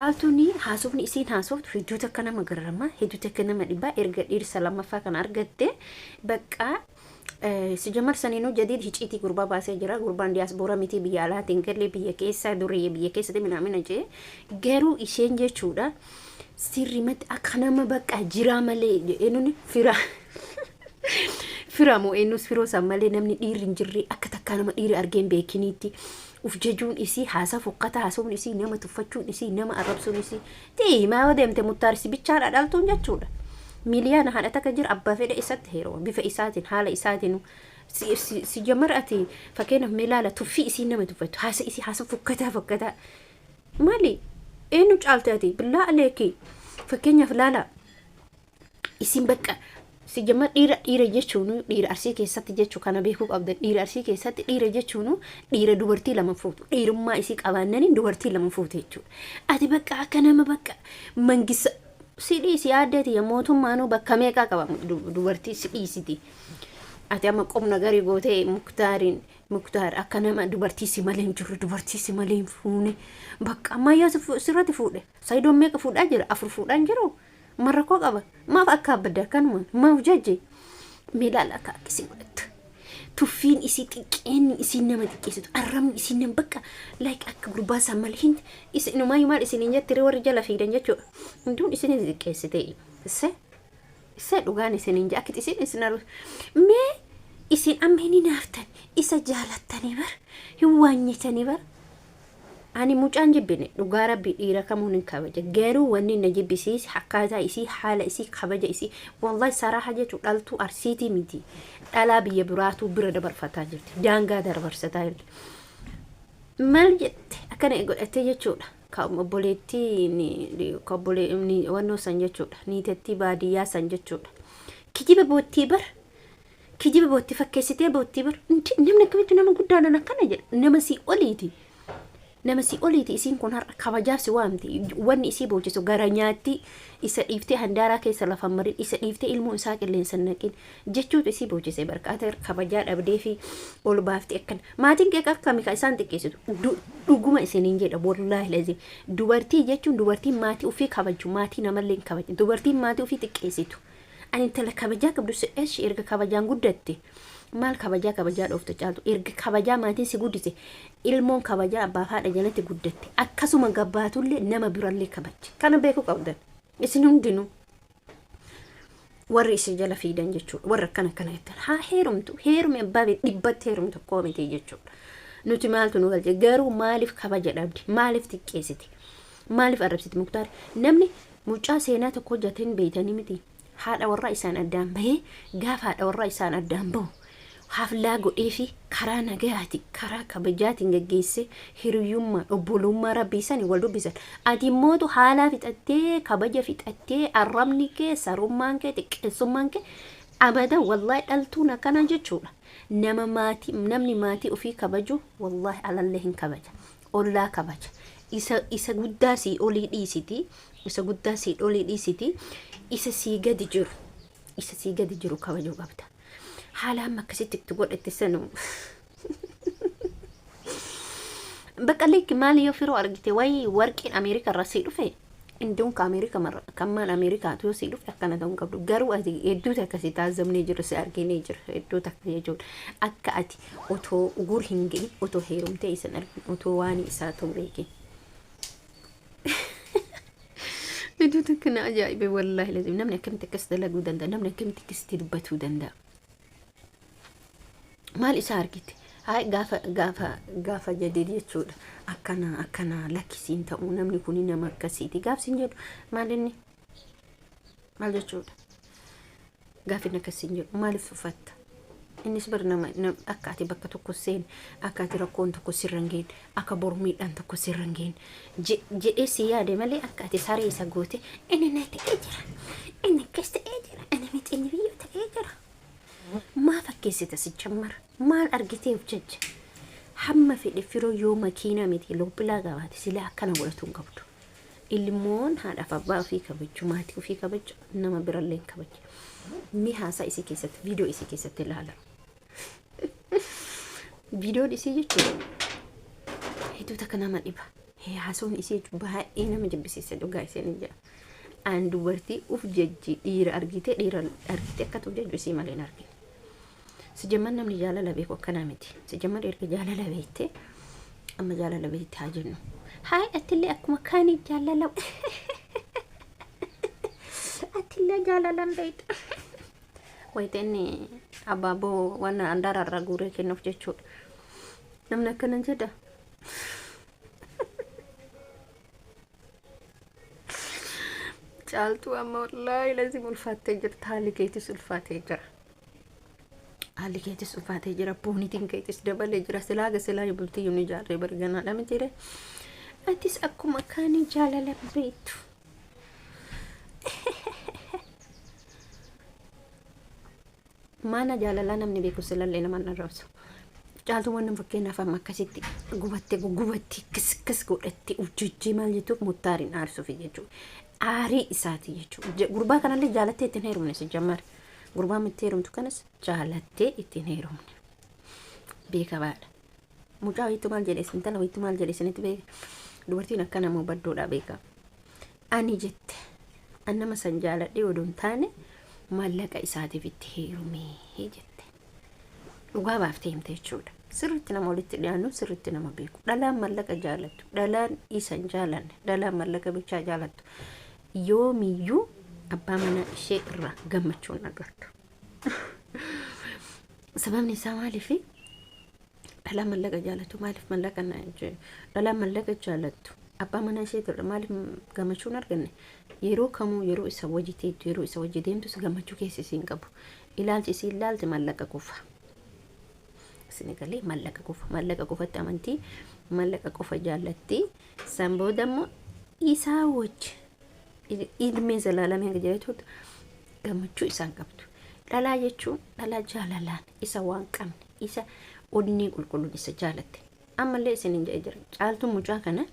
Caaltuun haasofni isiin haasoftu hedduu takka nama garrama, hedduu takka nama dhibaa. Erga dhiirsa lammaffaa kana argatte bakka si jamarsaniinuu jadiid hiciitii gurbaa baasee jira. Gurbaan diyaasboora miti, biyya alaatiin galee biyya keessa durii biyya keessatti minaamina jee. Garuu isheen jechuudha sirrimatti akka nama bakka jiraa malee eenyuun fira fira moo eenyus firoo san malee namni dhiirri hin jirre, akka takkaa nama dhiirri argee hin beekiniitti uf jajuun isii, haasaa fokkataa haasawuun isii, nama tuffachuun isii, nama arrabsuun isii tii maa yoo deemte muttaarsi bichaadha dhaltuun jechuudha. Miiliyaana haadha takka jira, abbaa fedhe isatti heeruma, bifa isaatiin, haala isaatiin. Si jamar ati fakkeenyaaf mee laala tuffii isii, nama tuffattu, haasa isii, haasa fokkataa fokkataa maali? Eenyu caalte ati? Billaa aleeki, fakkeenyaaf laala isin bakka si jamar dhiira dhiira jechuun, dhiira Arsii keessatti jechuu kana beekuu qabdan. Dhiira Arsii keessatti dhiira jechuun dhiira dubartii lama fuutu, dhiirummaa isii qabaannaniin dubartii lama fuute jechuudha. Ati bakka akka nama bakka mangisa si dhiisi yaaddeeti mootummaanuu bakka meeqaa qaba dubartii si dhiisiti. Ati amma qubna garii gootee Muktaariin, Muktaar akka nama dubartii si malee hin jirre, dubartii si malee hin fuune. Bakka ammayyaa sirratti fuudhe. Sayidoon meeqa fuudhaa jira? Afur fuudhaa hin jiru. Ma rakkoo qaba? Maaf akka abbadda akkanumaan? Maaf jajje? Mee laala akka akkasii godhattu. Tuffiin isii, xiqqeenni isii nama xiqqeessitu, arrabni isii nama bakka like akka gurbaa san malee hin isinumaayyuu maal isiniin jetti warri jala fiidan jechuudha. Hunduun isin xiqqeessite. Isse isse dhugaan isiniin jee akka isin isin aru. Mee isin amma hin hinaaftan, isa jaalattanii bar, hin waanyitanii bar. Ani mucaan jibbine, dhugaa rabbi dhiira kamuu nin kabaja, garuu wanni na jibbisiise akkaataa isii, haala isii, kabaja isii. Wallahi saraaha jechuun dhaltuu Arsiitii miti, dhalaa biyya biraatuu bira dabarfataa jirti, daangaa dabarsataa jirti. Maal jette akkana godhattee jechuudha, ka obboleettii, ka obbolee wannoo san jechuudha, niitettii baadiyyaa san jechuudha. Kijiba boottii bar, kijiba bootti fakkeessitee boottii bar. Namni akkamitti nama guddaadhaan akkana jedha? Nama sii oliiti, nama sii oliiti. Isiin kun har'a kabajaaf si waamti. Wanni isii boochisu gara nyaatti isa dhiiftee handaaraa keessa lafa marin, isa dhiiftee ilmoo isaa qilleensa hin naqin jechuutu isii boochise. Barkaata kabajaa dhabdee fi ol baaftee akkana. Maatiin kee akkami ka isaan xiqqeessitu? Dhuguma isiniin jedha, wallaahi lazim, dubartii jechuun dubartiin maatii ofii kabaju maatii namallee hin kabaju. Dubartiin maatii ofii xiqqeessitu, ani intala kabajaa qabdu eshi. Erga kabajaan guddatte maal kabajaa kabajaa dhoofta caaltu? Erga kabajaa maatiin si guddise, ilmoon kabajaa abbaa fi haadha jalatti guddatte akkasuma gabbaatullee nama birallee kabajje. Kana beekuu qabdan isin hundinuu, warri isin jala fiidan jechuudha. Warra akkana akkana jettan, haa heerumtu, heerumi, abbaa bee dhibbatti heerumtu koo miti jechuudha. Nuti maaltu nu galche? Garuu maaliif kabaja dhabdi? Maaliif xiqqeessiti? Maaliif arrabsiti Muktaar? Namni mucaa seenaa tokko hojjateen beeytanii miti, haadha warraa isaan addaan bahee, gaafa haadha warraa isaan addaan bahu haflaa godhee fi karaa nagayaati, karaa kabajaatiin geggeessee, hiriyyummaa obbolummaa rabbii sani wal dubbisan. Ati immootu haalaa fixattee, kabaja fixattee, arrabni kee, sarummaan kee, xiqqeessummaan kee abada. Wallaahi dhaltuun akkana jechuudha. Nama maatii, namni maatii ofii kabaju wallaahi alallee hin kabaja, ollaa kabaja. Isa guddaa sii olii dhiisiti, isa guddaa sii olii dhiisiti, isa sii gadi jiru, isa sii gadi jiru kabajuu qabda. Haala amma akkasitti itti godhatte sanu bakka likki maali? Yoo firoo argite wayi warqiin Ameerika irraa sii dhufe, induun ka Ameerika marra kan maal Ameerikaatu yoo sii dhufe akkana ta'uu hin qabdu. Garuu ati hedduu takka si taazabnee jiru, si arginee jira hedduu takka jechuudha. Akka ati otoo gur hin ga'in, otoo heerumtee isan argin, otoo waan isaa ta'u beekin. Hedduu takka na ajaa'ibe wallaahi lazim. Namni akkamitti akkas dalaguu danda'a? Namni akkamitti akkasitti dubbatuu danda'a? Maal isaa argite? Hayi gaafa jadiid jechuudha. Akkana akkana lakkisiin ta'uu, namni kun nama akkasiiti. Gaaf siin jedhu maal inni? Maal jechuudha? Gaafin akkasiin jedhu maaliif tuffatta? Innis bar nama akka ati bakka tokko seene, akka ati rakkoon tokko sirra hin geenye, akka boru miidhaan tokko sirra hin geenye jedhee si yaade malee akka ati saree isa goote inni na ta'ee jira, inni akkas ta'ee jira, inni mixinni biyyoo ta'ee jira. Maa fakkeessita si jammara? Maal argiteef jecha? Hamma fedhe firoo yoo makiinaa miti loophilaa qabaate silaa akkana godhatu hin qabdu. Ilmoon haadhaaf abbaa ofii kabaju, maatii ofii kabaju, nama birallee hin kabaju. Ni haasaa isii keessatti, viidiyoo isii keessatti ilaala. Viidiyoon isii jechuudha. Hedduu takka nama dhiba. Haasawni isii jechuun baay'ee nama jibbisiisa dhugaa isheen jedha. An dubartii uf jejji dhiira argite dhiira argite akkatu uf jejju isii malee hin argine. Sijamman namni jaalala beeku akkanaa miti. Sijamman erga jaalala beekte amma jaalala beekte haa jennu. Haay atillee akkuma kaanii jaalala atillee jaalalan beekta. Wayita inni abaaboo waan andaara irraa guuree kennuuf jechuudha. Namni akkana jedha. Caaltuu amma wallaahi lazim ulfaattee jirta haalli keetis ulfaatee jira. Haalli keetis ulfaatee jira boonitiin keetis dabalee jira silaa ga silaa bultii yoo ijaarree barganaadha mitiire. Atis akkuma kaanii jaalala beektu. Maana jaalalaa namni beeku silallee nama hin arrabsu. Caaltuun wannan fakkeenyaaf amma akkasitti gubattee gugubattee kis kis godhattee ujjijjii maal jettuuf muttaariin aarsuufi jechuudha. Aarii isaati jechuudha. Gurbaa kanallee jaalattee ittiin heerumne si jammar. Gurbaa itti heerumtu kanas jaalattee ittiin heerumne. Beekabaadha. Mucaa wayiitu maal jedhe intala wayiitu maal jedhe isinitti beeka. Dubartiin akkana moo baddoodha beeka. Ani jette an nama san jaaladhee odoo hin taane maallaqa isaatiif itti heerumee jette. Dhugaa baaftee himte jechuudha. Sirriitti nama walitti dhiyaannu sirriitti nama beeku. Dhalaan maallaqa jaalattu, dhalaan isa hin jaalanne, dhalaan maallaqa bichaa jaalattu. Yoomiyyuu abbaa manaa ishee irraa gammachuu hin argattu. Sababni isaa maaliifi? Dhalaan mallaqa jaalattu maaliif mallaqa dhalaan mallaqa jaalattu abbaa manaa ishee irraa maaliif gammachuu hin arganne? Yeroo kamuu yeroo isa wajji teettu yeroo isa wajji deemtus gammachuu keessa isiin qabu. Ilaalchi isiin ilaalte mallaqa qofa. Isin galee mallaqa qofa mallaqa qofatti amantii mallaqa qofa jaallatti. San booda immoo isaa wajji ilmee zalaalamii hanga jiraatutti gammachuu isaan qabdu. Dhalaa jechuun dhalaa jaalalaan isa waan qabne isa onnee qulqulluun isa jaalatte. Ammallee isin hin jedhe jira. Caaltuun mucaa kana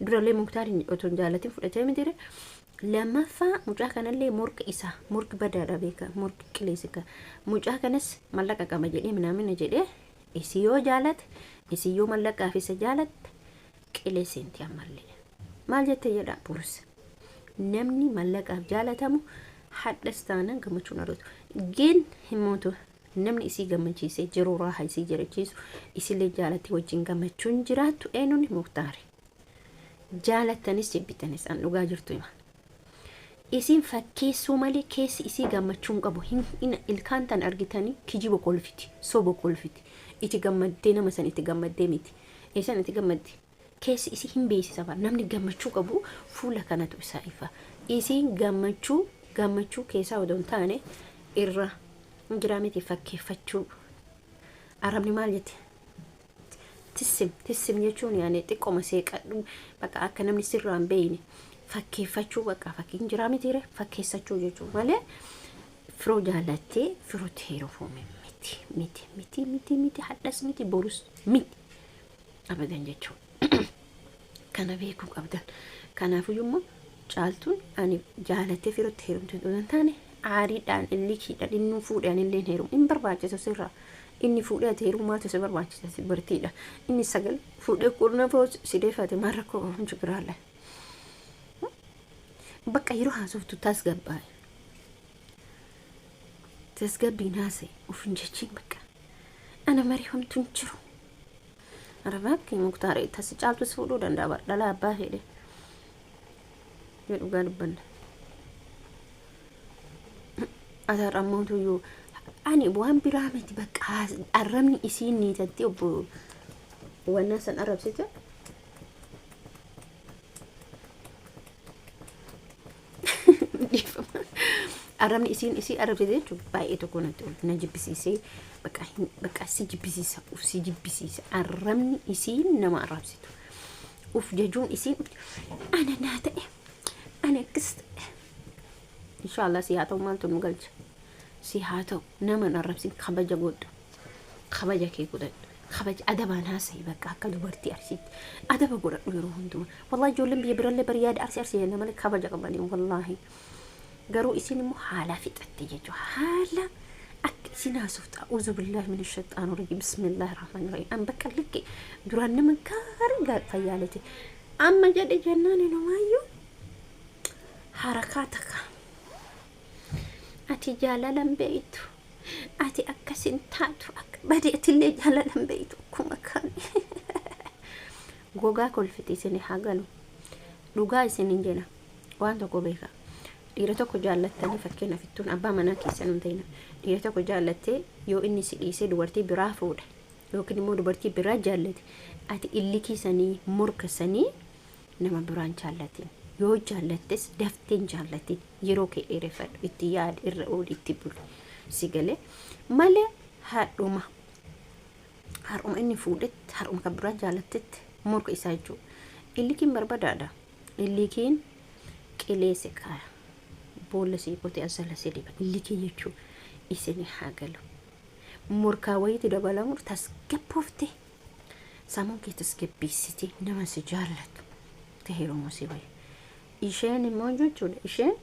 durallee Muktaariin otoo hin jaalatin fudhatee miti. Lammaffaa mucaa kanallee morka isaa morki badaadha beeka morki qileessika. Mucaa kanas mallaqa qaba jedhee minaamina jedhee isii yoo jaalate isii yoo mallaqaaf isa jaalatte qilee seenti ammallee. Maal jette jedha Burus. Namni mallaqaaf jaalatamu hadhas taanaan gammachuun argatu. Gin himmootu namni isii gammachiisee jiruu raaha isii jirachiisu isillee jaalattee wajjin gammachuun jiraattu eenyuun Muktaari. Jaalattanis jibbitanis an dhugaa jirtu hima. Isiin fakkeessuu malee keessi isii gammachuu hin qabu. Ilkaan tan argitanii kijiba kolfiti, soba kolfiti. Iti gammaddee nama san itti gammaddee miti. Eessan itti gammaddi? Keessi isii hin beeksisa bara. Namni gammachuu qabu fuula kanatu isaa ifa. Isiin gammachuu gammachuu keessaa odoo hin taane irra hin jiraa miti fakkeeffachuu. Arabni maal jette? Tissim tissim jechuun yaani xiqqoma seeqadhu bakka akka namni sirraa hin beekne fakkeeffachuu bakka fakkii hin jiraa miti ree fakkeessachuu jechuu malee firoo jaalattee firootti heerumuu miti miti miti miti miti hadhas miti borus miti abadan jechuudha. Kana beekuu qabdan. Kanaafiyyuu immoo caaltuun ani jaalattee firotti heerumte otoo hin taane aariidhaan illikiidhaan inni fuudhee ani illee hin heerumu. Hin barbaachisu sirraa. Inni fuudhee ati heerumuu maaltu si barbaachisa si bartiidha. Inni sagal fuudhee kurnaffaa si deeffate maal rakkoo qabu hin jigiraalle. Bakka yeroo haasoftu tasgabbaa'e. Tasgabbiin haasa'e of hin jechiin bakka. Ana marii homtu hin jiru. Arabaakki Muktaar tasi caaltu si fuudhuu danda'a bar dhalaa abbaa fedhe. Yoo dhugaa dubbanna. Ati har'a ammoo tuyyuu ani waan biraa miti bakka arrabni isiin niitatti obbo wannaa san arrabsite. Dhiifama. Arrabni isiin isii arrabsite jechuun baay'ee tokko natti ol na jibbisiisee bakka bakka si jibbisiisa uf si jibbisiisa arrabni isiin nama arrabsitu uf jajuun isiin ana naa ta'e ana akkas ta'e inshaallah si haa ta'u maaltu nu galcha si haa ta'u nama hin arrabsin kabaja godhu kabaja kee godhadhu kabaja adabaan haasa'i bakka akka dubartii arsiitti adaba godhadhu yeroo hundumaa wallahi ijoolleen biyya birallee bari yaada arsii arsii jenna malee kabaja qabanii wallaahi garuu isin immoo haala fixatte jechuudha haala akka isin haasoftu a'uuzu billaahi min shayxaani rajiim bismillaahi rahmaani rahiim an bakka likke duraan nama gaarii fayyaalete Amma jedhe jennaan inumaayyuu harakaa takka. Ati jaalala hin beektu. Ati akkas hin taatu. Akka badeetillee jaalala hin beektu akkuma kan. Gogaa kolfiti isin haa galu. Dhugaa isin hin jedha. Waan tokko beeka. Dhiira tokko jaallattanii, fakkeenyaaf ittuun abbaa manaa keessan hin ta'in, dhiira tokko jaallattee yoo inni si dhiisee dubartii biraa fuudhe yookiin immoo dubartii biraa jaallate, ati illikii sanii, morka sanii nama biraan jaallatin. Yoo jaallattes daftee hin jaallatin. Yeroo kee dheereffadhu, itti yaadi, irra ooli, itti buli. Si galee malee haadhuma har'uma inni fuudhetti, har'uma kan biraa jaalattetti morka isaa jechuudha. Illikiin barbadaadha. Illikiin qilee si kaaya. Boolla sii qote, asala si diba. Illikii jechuun isin haa galu. Morkaa wayiitti dabalamu, tasgabboofte sammuun kee tasgabbeessitee nama si jaallatu ta'e heerumuu si wayya. Isheen immoo jechuudha, isheen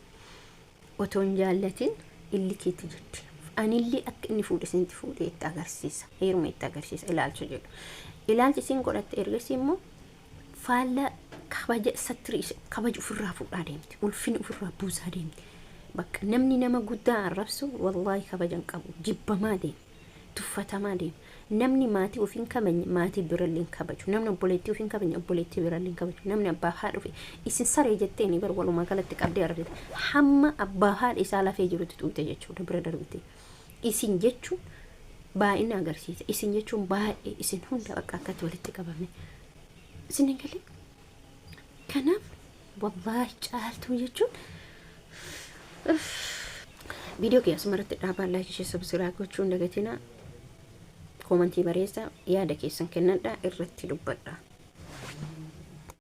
otoo hin jaallatin illikiitti jetti. Anillee akka inni fuudhe isinitti fuudhee itti agarsiisa. Heeruma itti agarsiisa ilaalcha jedhu. Ilaalchi isin godhatte ergasii immoo faallaa kabaja sattirii kabaja ofirraa fuudhaa deemti. Ulfina ofirraa buusaa deemti. Bakka namni nama guddaa arrabsu wallaahi kabaja hin qabu. Jibbamaa deema. Tuffatamaa deema. Namni maatii ofii hin kabajne maatii birallee hin kabaju. Namni obboleettii ofii hin kabajne obboleettii birallee hin kabaju. Namni abbaa haadha ofii isin saree jetteeni bar walumaa galatti qabdee argite. Hamma abbaa haadha isaa lafee jirutti xuuxxe jechuudha bira darbite. Isin jechuun baay'ina agarsiisa. Isin jechuun baay'ee isin hunda bakka akkatti walitti qabame. Isin hin galee? Kanaaf wallaahi Caaltuu jechuun viidiyoo kiyya asumarratti dhaabaa. Like, ishee, subscribe gochuu hin dagatinaa. Koomantii bareessaa, yaada keessan kennadhaa, irratti dubbadhaa.